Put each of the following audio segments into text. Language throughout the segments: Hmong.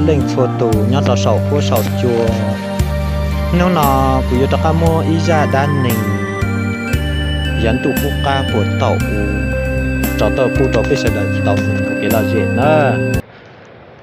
Leej txhua tus nyob rau saum huab saum cua, hnub no kuv yuav rov qab muab ib zaj dab neeg yav ntuj qub qab puag thaum ub rov tau pub rau peb sawv daws tau mloog ua kev lom zem na.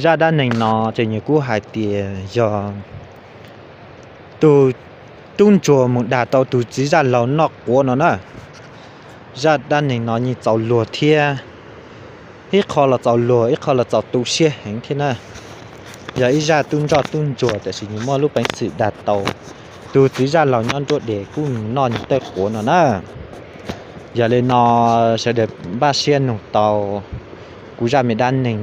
Zaj dab neeg no ces nws kuj hais tias yog tus tub ntsuag mus dag tau tus txiv zaj laug noj quav no na. Zaj dab neeg no yeej txaus luag thiab, ib qho los txaus luag ib qho los txaus tu siab heev thiab na. Yog ib zaj tub ntsoj tub ntsuag tiam sis nws muaj lub peev xwm dag tau tus txiv zaj laug nyob nruab deg kuj mus noj nws tej quav no na. Yog li no sawv daws npaj siab nug tau kuv zaj me dab neeg,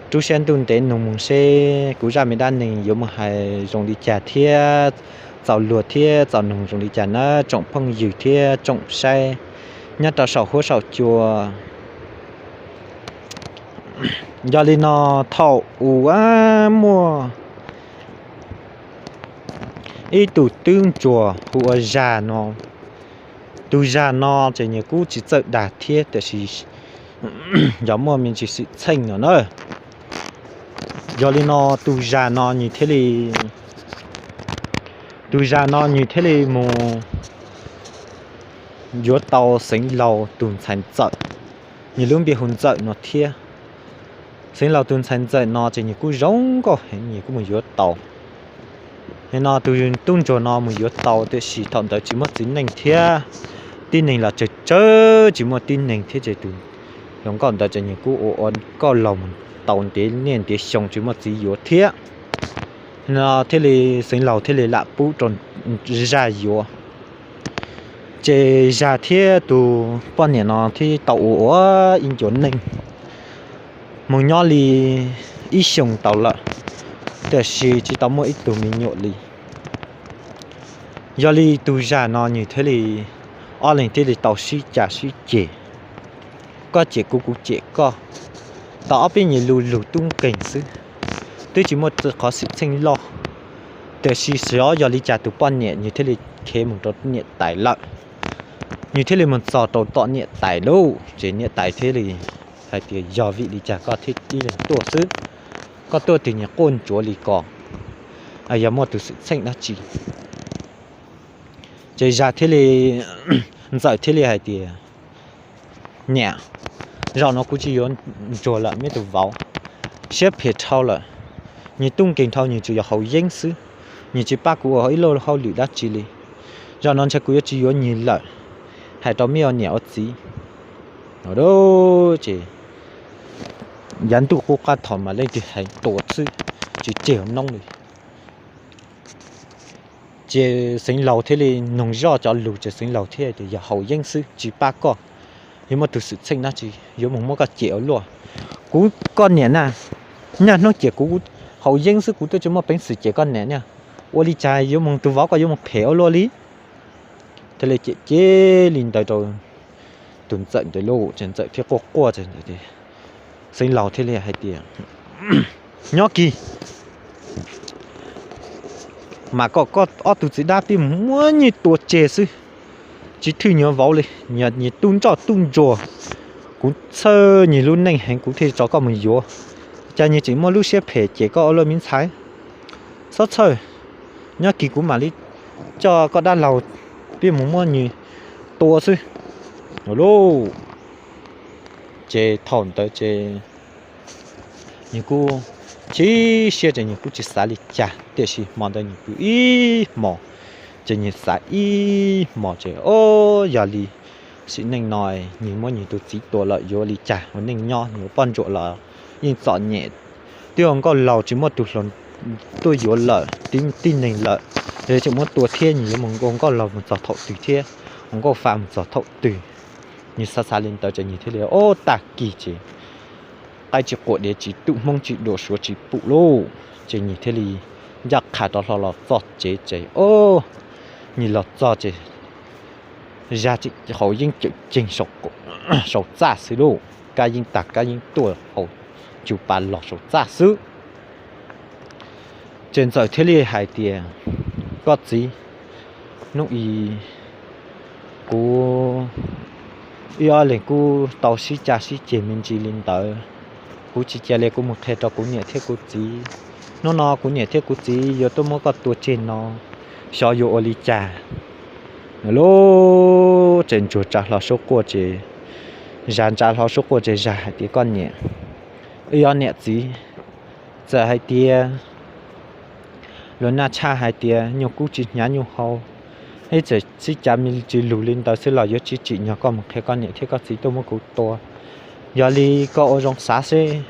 rub siab ntuj ntev nug mus seb kuv zaj me dab neeg yuav mus hais zoo li cas thiab txaus luag thiab txaus nug zoo li cas na tsoom phooj ywg thiab tsoom saib nyob rau saum huab saum cua. Yog li no thaum ub muaj ib tug tub ntsuag hu ua Zag no. Tus Zag no ces nws kuj tsis txawj dag thiab tiam sis yog muaj me ntsis xwm txheej no na. Yog li no tus Zag no nws thiaj li, tus Zag no nws thiaj li mus yuav tau Xeev Laus tus ntxhais ntxawm, nws lub npe hu Ntxawm no thiab. Xeev Laus tus ntxhais ntxawm no ces nws kuj zoo nkauj heev nws kuj mus yuav tau. Li no tus tub ntsuag no mus yuav tau tiam sis thaum ntawd tsis muaj txiv neej thiab, tib neeg los tsawg tsawg tsis muaj tib neeg thiab ces tus hluas nkauj ntawd ces nws kuj ua ua nkauj laug mus tau ntev niaj ntev xyoo tsis muaj txiv yuav thiab. No thiaj li Xeev Laus thiaj li lam pub rau Zag yuav. Ces Zag thiab tus poj niam no thiaj tau ua ua ib ncuav neej mus nyob li ib xyoos tau lawm, tiam sis tsis tau muaj ib tug me nyuam li. Yog li tus Zag no nws thiaj li, ob leeg thiaj li tau sib cav sib ceg, koj cem kuv kuv cem koj, tau ob peb nyuag lus lus tub nkeeg xwb, twb tsis muaj qhov xwm txheej loj. Tiam sis xyov yog li cas tus poj niam nws thiaj li khiav mus rau niam tais lawm. Nws thiaj li mus txog rau tom niam tais lauj, ces niam tais thiaj li hais tias yog vim li cas koj thiaj ib leeg tuaj xwb, koj tuaj tig niag quaj ntsuav li ko, yog muaj tus xwm txheej dab tsi? Ces Zag thiaj li, Ntxawm thiaj li hais tias, niam, zaum no kuv tsis yuav ntsuag lawm, me tus vauv siab phem dhau lawm, nws tub nkeeg dhau, nws tsuas yog haus yeeb xwb, nws tsis pab kuv ua ib lo hauj lwm dab tsi li. Zaum no ntshe kuv yuav tsis yuav nws lawm, hais rau me ua niam ua txiv. Ces yav ntuj qub qab thaum mas leej twg heev tua xwb, tsis tseg hauv noob li. Ces Xeev Laus thiaj li noog zoj cov lus ces Xeev Laus thiaj tias yog haus yeeb xwb tsis pab koj, yuav muaj tus xwm txheej dab tsi yuav mus muab koj cem ua luaj. Kuv koj niam na, niaj hnub cem kuv haus yeeb xwb kuv twb tsis muaj peev xwm cem koj niam na, ua li cas yuav mus tus vauv koj yuav mus phem ua luaj li. Thiaj li cem cem li ntawd rau tus Ntxawm ntawd lauj, ces Ntxawm thiaj quaj quaj ces Xeev Laus thiaj li hais tias, nyob kis mas kom koj ob tug txiv dab pib mus muab nyiaj tua tseg xwb, tsis thwj nyuag vauv li, nyias tub ntsoj tub ntsuag, kuv txhawj nyias lub neej heev kuv thiaj tso koj mus yuav, cas nyias tseem muaj lub siab phem cem koj ua luaj me ntxhais. Txhob txhawj, nyob kis kuv mam li coj koj dab laug pib mus muab nyias tua xwb lauj. Ces thaum ntawd ces nws kuj chim siab ces nws kuj tsis xav li cas tiam sis hmo ntawd nws pw ib hmos, ces nws xav ib hmos ces o, yog li sim neej no nws muab nws tus txiv tua lawm yuav li cas ua neej nyob, nws ua poj ntsuam los yeej txom nyem, twb ua nkauj laug tsis muaj tus hluas tuaj yuav lawm, tib neeg lawm, yog li tseem muab tua thiab nws yuav mus ua nkauj laug mus txog thaum twg thiab ua nkauj fa mus txog thaum twg. Nws xav xav li ntawd ces nws thiaj li o, tag kis ces qaib tsis quam diav tsis tuj, hmoob tsis dua suav tsis pum lauj, ces nws thiaj li ncaj qha rov hlo los txog tsev ces o, nws los txog ces Zag haus yeeb cawm ceeg saum txaj xwb lauj, kab yeeb tag kab yeeb tuaj haus cug pa los saum txaj xwb. Ces Ntxawm thiaj li hais tias, koj txiv, hnub i kuv ib ob leeg kuj tau sib cav sib ceg me ntsis li ntawd, Kuv tsis cia li, kuv mus qhia rau kuv niam thiab kuv txiv. Hnub no kuv niam thiab kuv txiv yuav tuaj muab koj tua tseg no, xyov yuav ua li cas. Lub tsev ntsuag tsa hlo suab quaj ces, Zas ntsa hlo suab quaj ces Zas hais tias, koj niam, wb ob niam txiv, txawm hais tias luag naj tshaj hais tias nyuj kub tsis hnyav nyuj hau, ib txwm sib cav me ntsis lus li ntawd xwb los yuav tsis tsim nyog koj mus qhia koj niam thiab koj txiv tuaj muab kuv tua. Yog li koj ua zoo xav seb,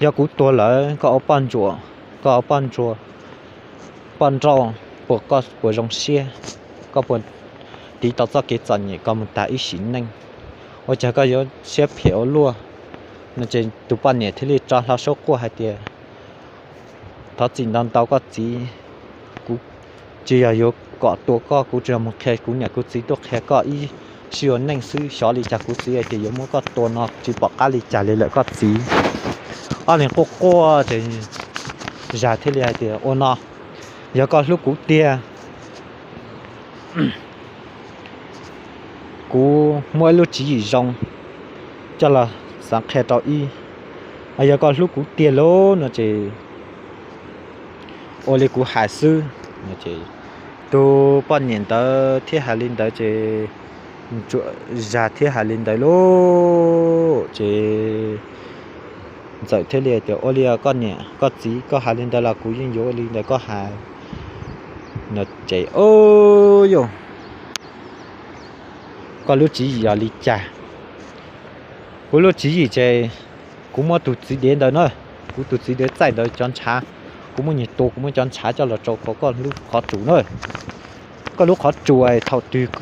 yog kuv tuag lawm koj ua poj ntsuam, koj ua poj ntsuam, poj nrauj, puas koj puas zoo siab, koj puas tiv tau txoj kev txom nyem koj mus tas ib sim neej? Ua cas koj yuav siab phem ua luaj? No ces tus poj niam thiaj li tsa hlo suab quaj hais tias, thov txim ntau ntau koj txiv, kuv tsis yog yuav kom tua koj, kuv tsuas yog mus qhia kuv niam kuv txiv tuaj qhia koj ib sij ua neej xwb. Xyov li cas kuv txiv hais tias yuav muab koj tua no tsis pom qab li cas li lawm koj txiv. Ob leeg quaj quaj ces Zas thiaj li hais tias, ua no, yog koj hlub kuv tiag, kuv muaj ib lub tswv yim zoo coj los xav qhia rau ib. Yog koj hlub kuv tiag lauj no ces ua li kuv hais xwb. Tus poj niam ntawd thiaj hais li ntawd ces Zas thiaj hais li ntawd lauj ces Ntxawm thiaj li tias, ua li koj niam koj txiv, koj hais li ntawd los kuv yeej yuav ua li ntawd koj hais. No ces, o, yog koj lub tswv yim yog li cas? Kuv lub tswv yim ces kuv muab tus txiv dev ntawd na, kuv tus txiv dev txaij ntawd cov ntshav, kuv muab nyiag tua, kuv muab cov ntshav coj los rau koj lub qhov tsua na. Koj lub qhov tsua, thaum twg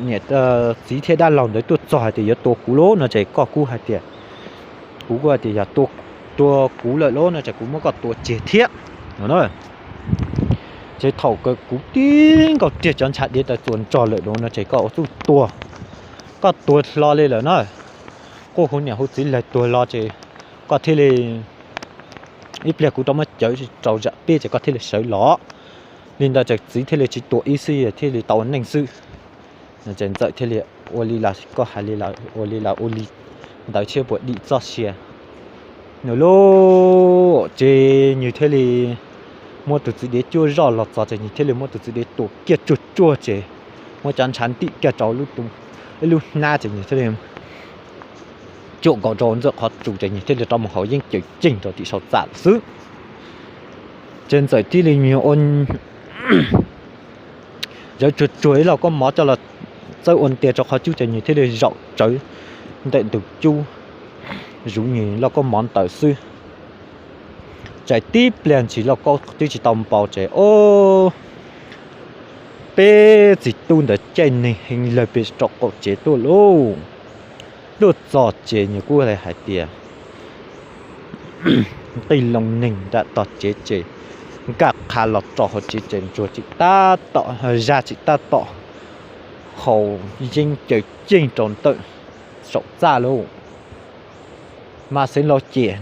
niam txiv thiab dab laug ntawd tuaj txog hais tias yuav tua kuv lauj no ces koj kuj hais tias, kuv kuj hais tias yog tua kuv lawm lauj no ces kuv muab koj tua tseg thiab no. Ces thaum kawg kuv tib nkaus riag cov ntshav dev ntawd txuas nrog lawm lauj no ces koj ua txuj tua, koj tuag hlo li lawm na. Quj hu niam hu txiv lawm tuag los ces koj thiaj li, ib pliag kuv rov muab cawv rau zam peb ces koj thiaj li sawv los. Li ntawd ces txiv thiaj li tsis tua ib xwb thiaj li tau ua neej xwb. Ces Ntxawm thiaj li, ua li los koj hais li los ua li los ua li ntawd thiab puas dim txoj sia no lauj. Ces nws thiaj li muab tus txiv dev cuab zoj los txog ces nws thiaj li muab tus txiv dev tua kiag tsuag tsuag ces muab cov ntshav ntim kiag rau ib lub hnab ces nws thiaj li cuam nkaus rau Ntxawm qhov tsua ces nws thiaj li rov mus haus yeeb caws ceeg rau tim saum txaj lawm xwb. Ces Ntxawm thiaj li nws ua zawv tsuag tsuag ib lauj kaub mov coj los txawb ua ntia rau qhov cub ces nws thiaj li zaum tsawv ntawm ntug cub zuv nws lauj kaub mov ntawd xwb. Tsam tib pliag ntshis lauj kaub twb tsis tau npau ces, o, peb txiv tub ntawd caij neeg heev lawg pes rau qaum tsev tuaj lauj. Tuaj txog ces nws kuj hais tias, nqis loo neeg nram tog tsev ces nkag qha los rau hauv tsev ces ntsuag tseem tab tom, Zag tseem tab tom haus yeeb caws ceeg rau ntawm saum txaj lauj. Mas Xeev Laus cem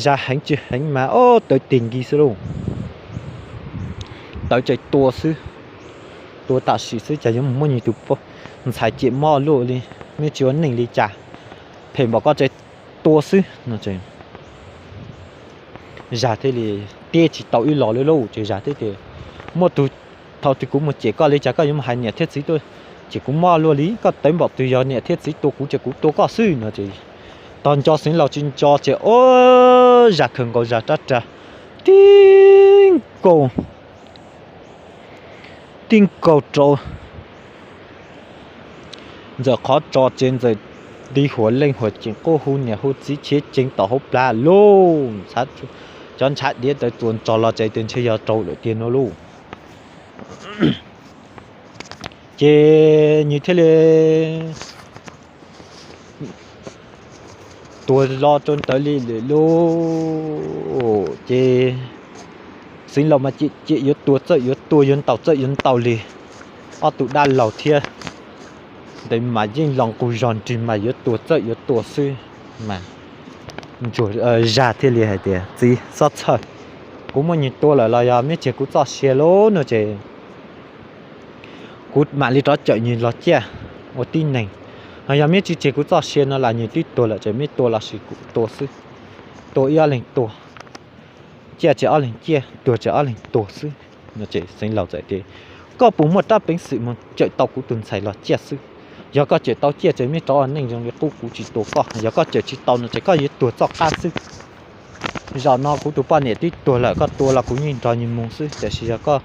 Zag heev tsis heev mas ob tawv tig nkig xwb lauj. Tawv ces tua xwb, tua tam sim xwb cas yuav mus muab nws tus ntxhais cem mob luaj li, me tsis ua neej li cas, phem npaum koj ces tua xwb no. Zag thiaj li teb tsis tau ib los li lauj ces Zag thiaj tias, muaj tus, thaum twg kuv mus cem koj li cas koj yuav mus hais niam thiab txiv tuaj cem kuv mob luaj li, koj tawv npaum twg yog niam thiab txiv tua kuv ces kuv tua koj xwb no ces tog nco Xeev Laus tsis nco ces, o, Zag khaws nkaus Zag rab rag tib nkaus, tib nkaus rau Ntxawm qhov tso ces Ntxawm nti huam leej huam ceem quj hu niam hu txiv chim ceev tom hauv plab lauj. Cov ntshav diav ntawd txuas ntsos los ces tias ntshe yog raug lawm tiag no lauj. Ces nws thiaj li tuag los rau ntawd li lawm lauj. Ces Xeev Laus mas cem cem yuav tua txawj yuav tua, yuav ntaus txawj yuav ntaus li. Ob tug dab laug thiab ntawd mas yeej los nqus zog nrig mas yuav tua txawj yuav tua xwb mas. Ntsuag, Zag thiaj li hais tias, txiv, txhob txhawj, kuv muab nws tua lawm los yog meb tseg kuv txoj sia lauj no ces kuv mam li rov cawm nws los ciaj ua tib neeg. Ho yog meb tsis tseg kuv txoj sia no los nws twb tuag lawm ces meb tua los sis kuv tua xwb. tua ib ob leeg tuag, ciaj tsis ob leeg ciaj, tuag tsis ob leeg tuag xwb. No ces Xeev Laus txawm tias, koj puas muaj rab peev xwm mus cawm tau kuv tus ntxhais los ciaj xwb? Yog koj cawm tau ciaj ces me rov ua neej zoo li qub, kuv tsis tua koj. Yog koj cawm tsis tau no ces koj yuav tuag txoj qab xwb. Zaum no kuv tus poj niam twb tuag lawm, koj tua los kuv yeej nrog nws mus xwb, tiam sis yog koj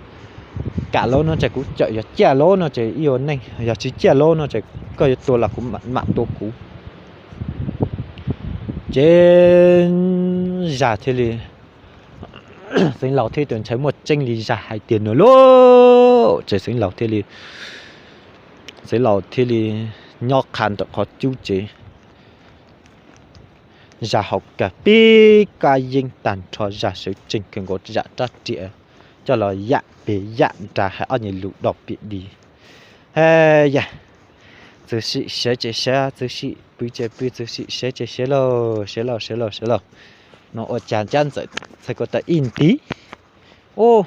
kam lawm no ces kuv cawm, yog ciaj lawm no ces ib ua neej, yog tsis ciaj lawm no ces koj yuav tua los kuv mam tua kuv. Ces Zaj thiaj li, Xeev Laus thiaj tus ntshai muaj tseeb li Zaj hais tiag no lauj. Ces Xeev Laus thiaj li, Xeev Laus thiaj li nyob qha ntawm qhov cub ces Zaj haus kiag peb kab yeeb tag nrho, Zaj sawv tsees kawg nkaus, zam rab riam coj los yam pem yam nrad hais ob nyuag lus dog piam di. Yam, txwv sim sawv ces sawv, txwv sim pw ces pw, txwv sim sawv ces sawv lauj, sawv lauj, sawv lauj, sawv lauj. No ua cas Cab Ntxawm txhais ko taw ib nti. Ub,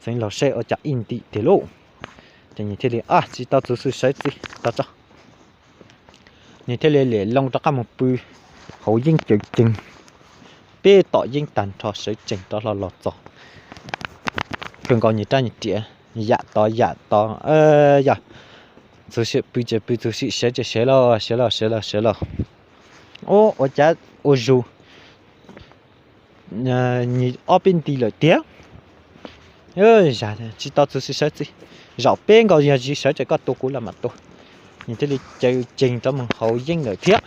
Xeev Laus saib ua cas ib nti tiag lauj. Ces nws thiaj li, a, tsis tau txwv sim sawv txiv, tau tso. Nws thiaj li liam loo rov qab mus pw hauv yeeb cawv cees, peb tom yeeb tag nrho sawv tsees rov hlo los txog. Kawg nkaus nws rab nws riam, yam tod yam tod, yog, txwv sim pw ces pw, txwv sim sawv ces sawv lauj, sawv lauj, sawv lauj, sawv lauj. Ub, ua cas ua zus nws ob peb nti lawm tiag. Zaj, tsis tau txwv sim sawv txiv, zaum peb nkaus yog tsis sawv ces koj tua kuv los mam tua. Nws thiaj li caws cees rov mus hauv yeeb lawm thiab.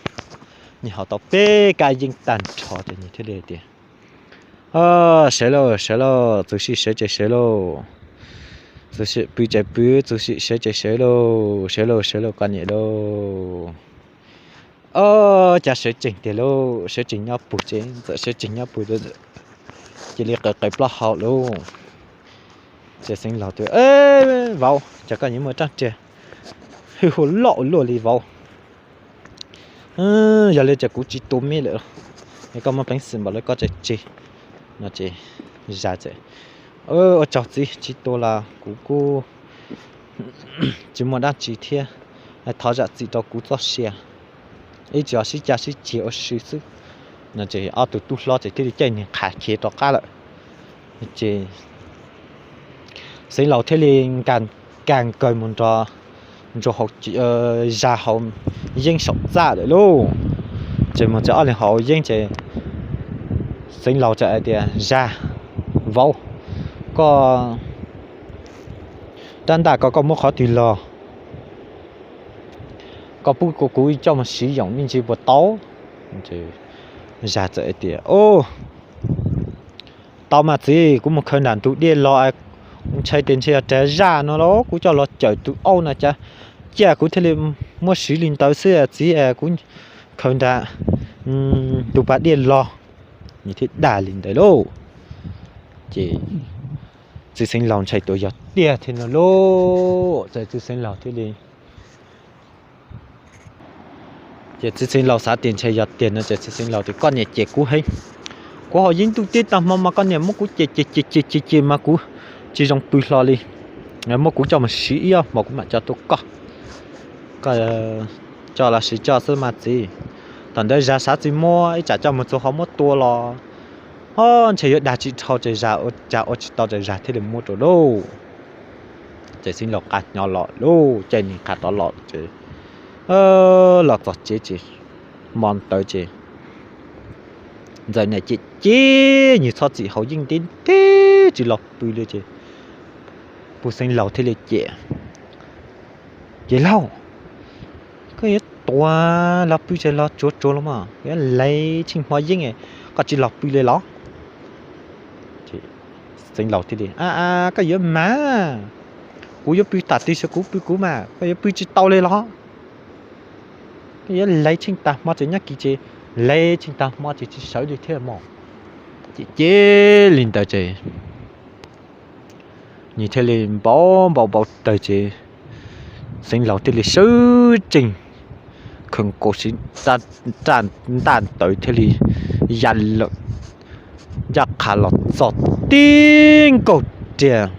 Nws haus tau peb kab yeeb tag nrho ces nws thiaj li tias, sawv lauj, sawv lauj, txwv sim sawv ces sawv lauj. Txwv sim pw ces pw, txwv sim sawv ces sawv lauj, sawv lauj, sawv lauj koj niam lauj. Ob, cas sawv tsees tiag lauj, sawv tsees nyob puag ces Ntxawm sawv tsees nyob puag, cia li qawv qawv plaub hau lauj. Ces Xeev Laus tias, vauv, cas koj yuav muaj rab riam hwj huaj loj ua luaj li vauv. Yog li ces kuv tsis tua meb lawm, es koj muaj peev xwm npaum li koj tseem tseg. No ces Zaj txawm, ua tsaug txiv, tsis tua los kuv kuj tsis muaj dab tsi thiab, thov zam txim rau kuv txoj sia, ib txhis sib cav sib ceg ua si xwb. No ces ob tug tub hlob ces thiaj li caij niag qhav khiav rov qab lawm. Ces Xeev Laus thiaj li nkag nkawg mus nrog Ntsuag, Zaj hauv yeeb saum txaj lawm lauj. Ces mus txog ob leeg hauv yeeb ces Xeev Laus txawm hais tias, Zaj, vauv, koj rab ntaj ko koj muab qhov twg los? Koj pub kuv coj mus siv yoom me ntsis puas tau? Zaj txawm hais tias, tau mas txiv, kuv mus khaws nram ntug diaj los, ntshai tias ntshe yog rab zaj no los kuv coj los cawm tus aub no cas, cia kuv thiaj li muab siv li ntawd xwb txiv, kuv khaws nram tus pas diaj los. Nws thiaj dag li ntawd lauj. Ces txiv Xeev Laus ntshai tuas yog tiag thiab no lauj, ces txiv Xeev Laus thiaj li Ces txiv Xeev Laus xav tias ntshe yog tiag no ces txiv Xeev Laus tias, koj niam cem kuv heev. Kuv haus yeeb ntuj teb tag hmo mas koj niam muab kuv cem cem cem cem cem cem mas kuv tsis zoo pw hlo li. Muab kuv coj mus siv ib ob hmos kuv mam coj tuaj koj, koj coj los siv coj xwb mas txiv. Thaum ntawd Zas xav tsis muab, ib tsam coj mus txog ho muab tua los, o, ntshe yuav dag tsis dhau ces Zas ua cas ua tsis tau ces Zas thiaj li muab rau lauj. Ces Xeev Laus qab nyob los lauj, caij nws qab rov los ces los txog tsev ces hmo ntawd ces Ntxawm niam cem cem nws txhob txwm haus yeeb ntev ntev tsis los pw li ces Pug Xeev Laus thiaj li cem, ces laug, koj yuav tuag los pw ces los tsuav tsuav los mas, yuav laiv tsheej hmo yeeb, koj tsis los pw li los? Xeev Laus thiaj li, a, koj yuav mas, kuv yuav pw tam twg ces kuv pw kuv mas, koj yuav pw tsis tau li los? Koj yuav laiv tsheej tag hmo ces nyob kis ces laiv tsheej tag hmo ces tsis sawv li thiab mog. Ces cem li ntawd ces nws thiaj li npau npau npau taws ces Xeev Laus thiaj li sawv tsees, khaws nkaus siv ntaj ntawd thiaj li ya lawm ncaj qha los txog tib nkaug riam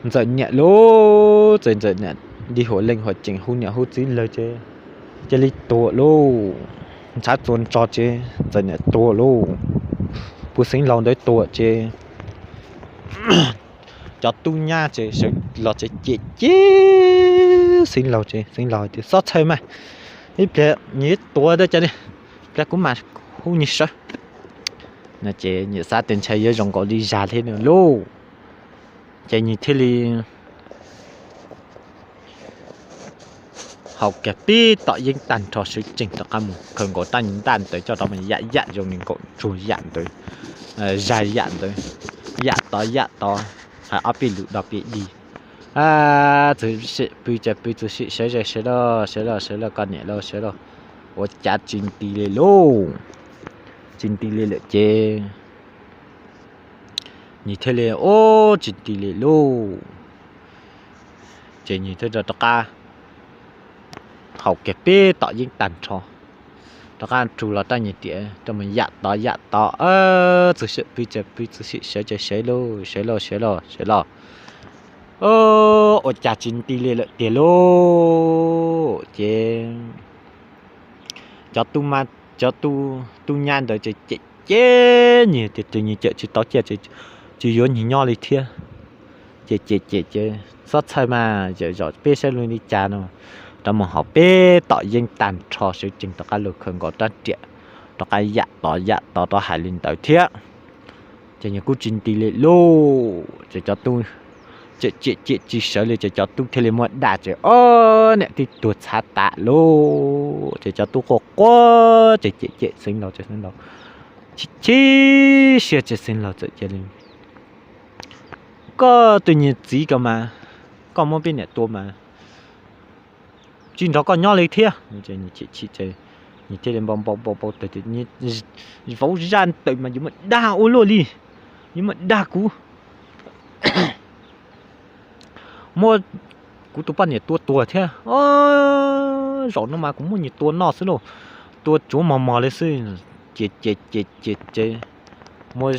Ntxawm niam lauj, ces Ntxawm niam nti huam leej huam tsees hu niam hu txiv lawm ces cia li tuag lauj. Ntxhab txua ntso ces txawm niam tuag lauj. Pub xeev laus ntawd tuag ces cov tub nyab ces sawv los ces cem cem xeev laus ces xeev laus tias, Txhob txhawj mas, ib pliag nyias tuag dab tsi li, ib pliag kuv mam hu nyias sawv. No ces nyias xav tias ntshai yuav zoo nkaus li zag thiab no lauj. Ces nyias thiaj li haus kiag peb tom yeeb tag nrho sawv tsees rov qab mus khaws nkaus rab ntaj ntawd coj rov mus yam yam zoo li nkaus tsuag yam ntawd, zag yam ntawd, yam tod yam tod, hais ob peb lus do peb dig. Txwv sim pw ces pw, txwv sim sawv ces sawv lauj, sawv lauj, sawv lauj, koj niam lauj, sawv lauj. Ua cas tsis nti li lauj, tsis nti li lawm ces nyias thiaj li, Ub, tsis nti li lauj. Ces nyias thiaj rov qab haus kiag peb tom yeeb tag nrho, rov qab rug los rab nyias tiam rau mus yam tod yam tod, txwv sim pw ces pw, txwv sim sawv ces sawv lauj, sawv lauj, sawv lauj, sawv lauj. Ua cas tsis nti li lawm tiag lauj. Ces cov tub, cov tub nyab ntawd ces cem cem nyias tias nyias cem tsis tau ciaj, tsis yuav nyias nyob li thiab. Ces cem cem ces, Txhob txhawj mas, zom peb saib zoo li cas no. Rov mus haus peb tom yeeb tag nrho sawv tsees rov qab los khaws nkaus rab riam, rov qab yam tod yam tod rov hais li ntawd thiab. Ces nyias kuj tsis nti li lauj, ces cov tub cem cem cem tsis sawv li ces cov tub thiaj li muab dag ces ob niam tij tuag txhav tas lauj. Ces cov tub quaj quaj ces cem cem xeev laus ces xeev laus chim chim siab ces xeev laus txawm cia li, Koj tus niag txiv ko mas, koj muab peb niam tua mas tsis nrog koj nyob li thiab. Nyias thiaj li npau npau npau npau tias, Vauv zaj ntawm mas yuav muaj dag ua luaj li, yuav muaj dag kuv muab kuv tus poj niam tua tuag thiab. Zaum no mas kuv muab nyias tua noj xwb lauj, tua tsuav mos mos li xwb. Ces ces ces ces ces muab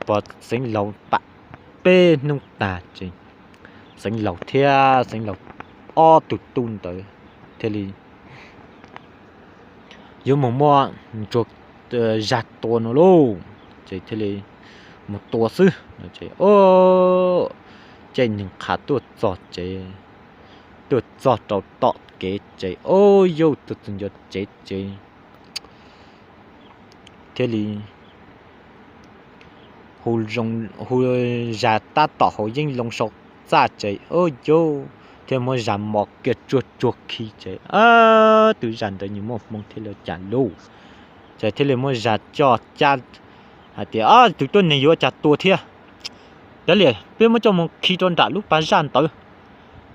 pog xeev laus pam peb hnub tag ces xeev laus thiab xeev laus ob tug tub ntawd thiaj li yuav mus muab ntsuag zag tua no lauj. Ces thiaj li mus tua xwb. Ces caij nyoog qhav tuaj txog tsev, tuaj txog rau tom kev tsev, ub, yauj tuaj txog ncua tsev ces thiaj li hu zag tab tom hauv yeeb loo sau txaj ces, ub, yauj thiaj muab zag mos kiag tsuag tsuag khi ces, twb zag ntawd nyias muaj hmoo thiaj li cas lauj. Ces thiaj li muab zag coj cab hais tias, Tus tuab neeg yuav cas tua thiab. Cov liam peb muab coj mus khi rau nram lub pas zaj ntawd,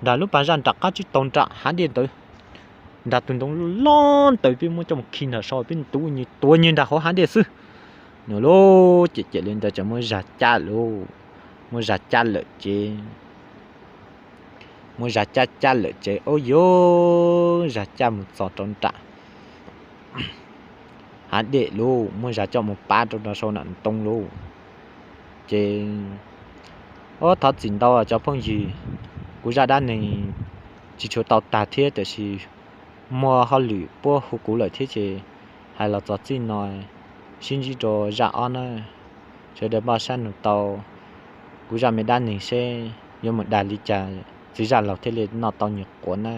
nram lub pas zaj nram qab tsib taug nram hav dej ntawd, nram tus ntoo loj ntawd peb muab coj mus khi nram saud, peb tua nyias nram hauv hav dej xwb. No lauj, ces ces li ntawd ces muab zag cab lauj, muab zag cab lawm ces, muab zag cab cab lawm ces, ub, yauj zag cab mus txog rau nram hav dej lauj, muab zag coj mus pab rau nram saud nram ntoo lauj. Ces, ub, thov txim ntau cov phooj ywg, kuv zaj dab neeg tsis tshua tau tag thiab tiam sis muaj hauj lwm puab hu kuv lawm thiab ces hais los txog txij no, sib ntsib rau zaj ob na. Sawv daws npaj sab nug tau kuv zaj me dab neeg seb yuav mus dag li cas txiv zaj laug thiaj li noj tau nyias quav na.